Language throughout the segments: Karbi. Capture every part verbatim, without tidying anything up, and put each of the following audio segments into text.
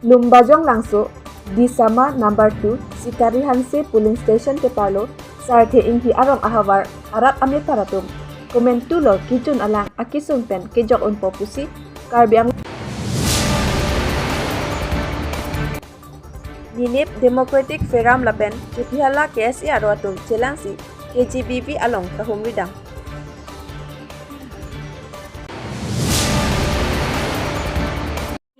Lumbajong Langso, Disama number two, Sikari Hanse polling station keparlo, Sarthe Inghi arong ahavar arat amepar atum komantu lo kejun alang akesung pen kejok unpo pusi Karbi Anglong Nilip Democratic Forum lapen Chokihola K S A aro atum chelangsi K G B V along kahumridam.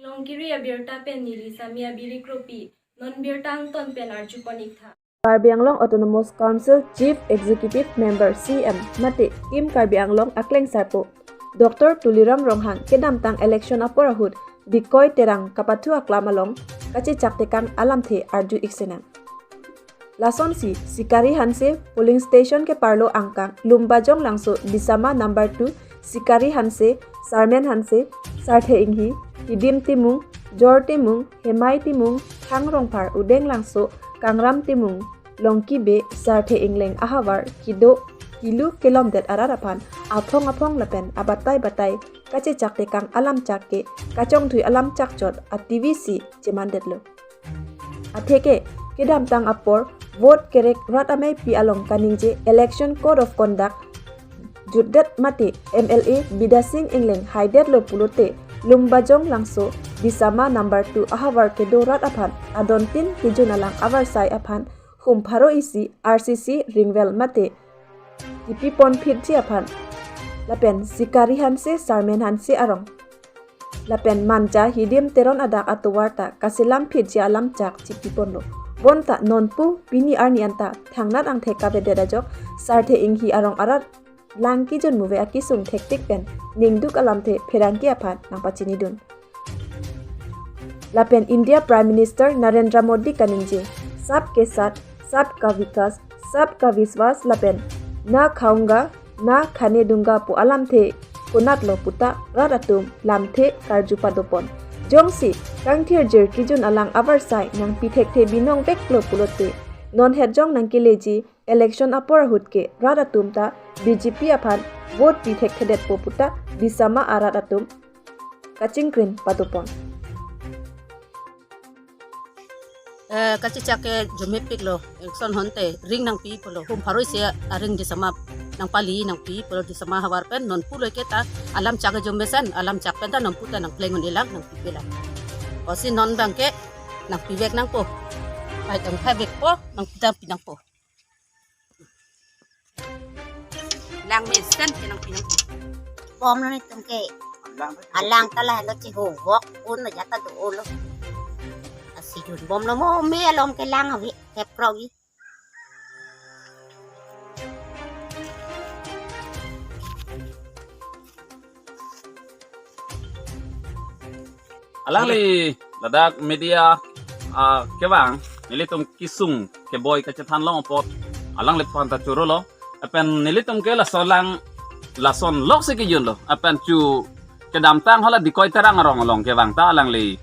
Longkiri abirta pen neli Sami Abiri Kropi, non birta angton pen arjupon iktha. Karbi Anglong Autonomous Council Chief Executive Member C M mate Team Karbi Anglong akleng sarpo Doctor Tuliram Ronghang kedamtang election apor ahut Dikoi Terang kapathu aklam along kachechak tekang alamthe arju iksenang. Lasonsi Sikari Hanse polling station keparlo angkang Lumbajong Langso, Disama number two, Sikari Hanse, Sarmen Hanse, Sarthe Inghi, Hidim Timung, Jor Timung, Hemai Timung, Thang Rongphar, Udeng Langso, Kangram Timung, Longki Bey, Sarthe Ingleng ahavar kedo kelu kelomdet arat aphan aphong aphong lapen abatai batai kachechak tekang alamchak ke kachongthui alamchak chot a T V si chemandetlo. Atheke kedamtang apor vote kerek rat ameipi along kaningje Election Code of Conduct jutdet mate M L A Bidya Sing Engleng haidetlo pulote Lumbajong Langso, Disama number two ahavar kedo rat aphan adontin kejun alang avarsai aphan hum pharo isi R C C ringvel mate kipipon phitji aphan lapen Sikari Hanse, Sarmen Hanse arong lapen Manja Hidim Teron adak atovar ta kaselam phitji alamchak chipiponlo. Bonta nonpu pini arni anta thangnat angthek kavedet ajok Sarthe Inghi arong arat lang kejun muve akesung thektik pen ningduk alamthe pherangke aphan nangpachinidun. Lapen India Prime Minister Narendra Modi kaningje, Sabke Saath, Sabka Vikas, Sabka Vishwas lapen Na Khaunga, Na Khane Dunga pu alamthe konatlo puta rat atum lamthe karju padopon. Jongsi kangthirjir kejun alang avarsai nangpi thekthe binong veklo pulote non hetjong nangkeleji election apor ahut ke rat atum ta B J P aphan vote pi thekthedetpo puta Disama arat atum kachingkrin padopon. Eh, kachechak ke jomepiklo, election ahut te ring nangpi pulo, hum pharo isi aring Disama nangpali nangpi pulo, Disama havar pen nonpu loi ke ta alamchak ke jom mesen, alamchak pen ta nonpu ta nangpleng un-elang nangpipelang. Lasi non abang ke nangpivek nangpo, pai tang pivekpo, nangpi ta pi nangpo. Lang mesen ke nangpi nangpo. Bomlo nelitum ke. Alang ta lahelo, chihuvok un lo, jata do-olo. Lasi junbomlo mo, me along ke lang ave, thep krogi. Alangli ladak media, ah, kevang, nelitum kesung keboi kachethan long apot, alangliphan ta chorolo. Lapen nelitum ke laso alang, lason loksi kejunlo. Lapen chu kedamtang hala Dikoi Terang arong along kevang ta alangli,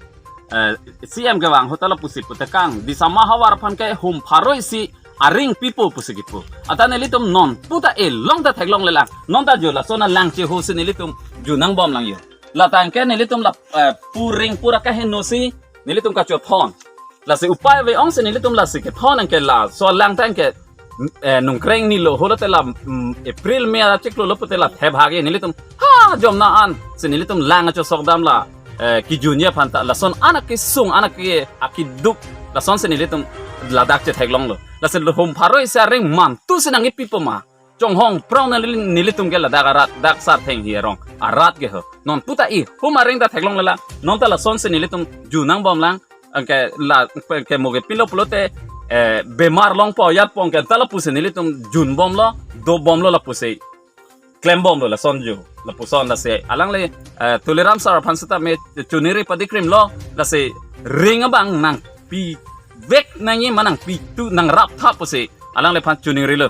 eh, C M kevang ahut ta lapusi putekang, Disama havar aphan ke hum pharo isi aring pipo pusi kipu. Ata nelitum nonpu ta elong ta theklonglelang. Non ta jo lason alang chehosi nelitum ju nangbomlang jo. Latang ke nelitum la, eh, puring pura kaheno si nelitum kachothon. Lasi upai ave-ong si nelitum lasi kethon anke laso alang tang ke, eh, Nongkreng ni lo holo te la, mm, April May achiklo lo pute la thep hagi nelitum ha jom na an si nelitum lang achosok dam la, eh, kejunji aphan ta lason anak kesung anak ke akiduk lason si nelitum ladak chetheklonglo. Lasi hum pharo isi aring mantu si nangkipipo ma. Chonghong prong na neli-, nelitum ke ladak arat, dak Sarthe Inghi arong arat ke ho. Nonpu ta ihum aring ta theklonglelang. Non ta lasonsi nelitum ju nangbomlang. Anke la, ke mo ke pilo pulote, eh, bemar longpo, yatpo anke ta lapusi nelitum junbomlo, dobomlo lapusi klembomlo lason ju. Lapuson lasi alangli, eh, Tuliram sir aphan seta me chuningri padikrimlo, lasi ring abang nangpivek nangji ma nangpitu nangraptha pusi alangliphan chuningrilo.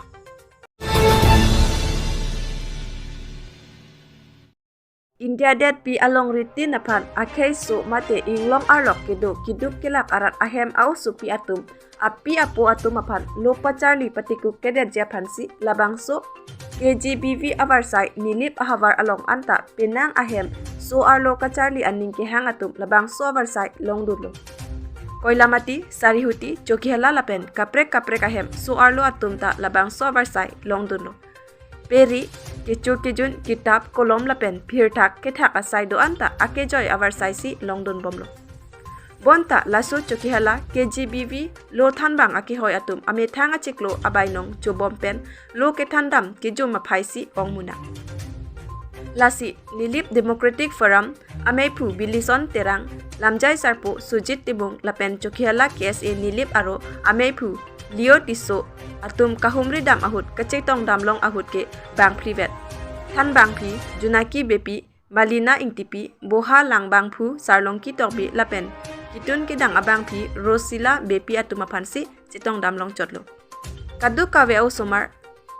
India detpi alongri tin aphan akhei so mate inglong arlok kedo kiduk kelak arat ahem a-osopi atum, api apo atum aphan lo pacharli patikuk kedetji aphansi labangso K G B V avarsai Nilip ahavar along anta penang ahem So-arlo kacharli aning kehang atum labangso avarsai longdunlo. Koilamati, Sarihuti, Chokihola lapen kaprek kaprek ahem so-arlo atum ta labangso avarsai longdunlo. Peri, kechur kejun, kitap, kolom lapen phirthak kethak asai do-an ta akejoi avarsai si longdunbomlo. Bonta laso Chokihola K G B V lo thanbang akehoi atum amethang achiklo abainong chobom pen lo kethandam kejum aphai si ongmunak. Lasi Nilip Democratic Forum ameiphu Bilison Terang, lamjai sarpo Sujit Timung lapen Chokihola K S A Nilip aro ameiphu Leo Tisso atum kahumridam ahut kachetongdamlong ahut ke bangphlivet. Thanbangpi Junaki Beypi, Malina Ingtipi, Boha Langbangphu Sarlongki Tokbi lapen kitun kedang abangpi Rosila Beypi atum aphan si chetongdamlong chotlo. Kadokave osomar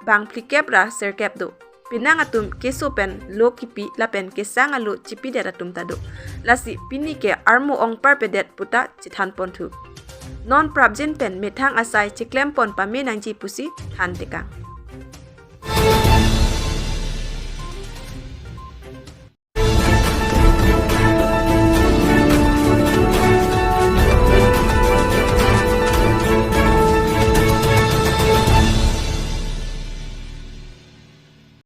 bangphlikep ra sirkep do. Penang atum keso pen lo kipi lapen kesang alo chipidet atum ta do. Lasi pini ke armo ongparpedet puta chethanponthu. Non prapjin pen methang asai chiklempon pame nangji pusi thantekang.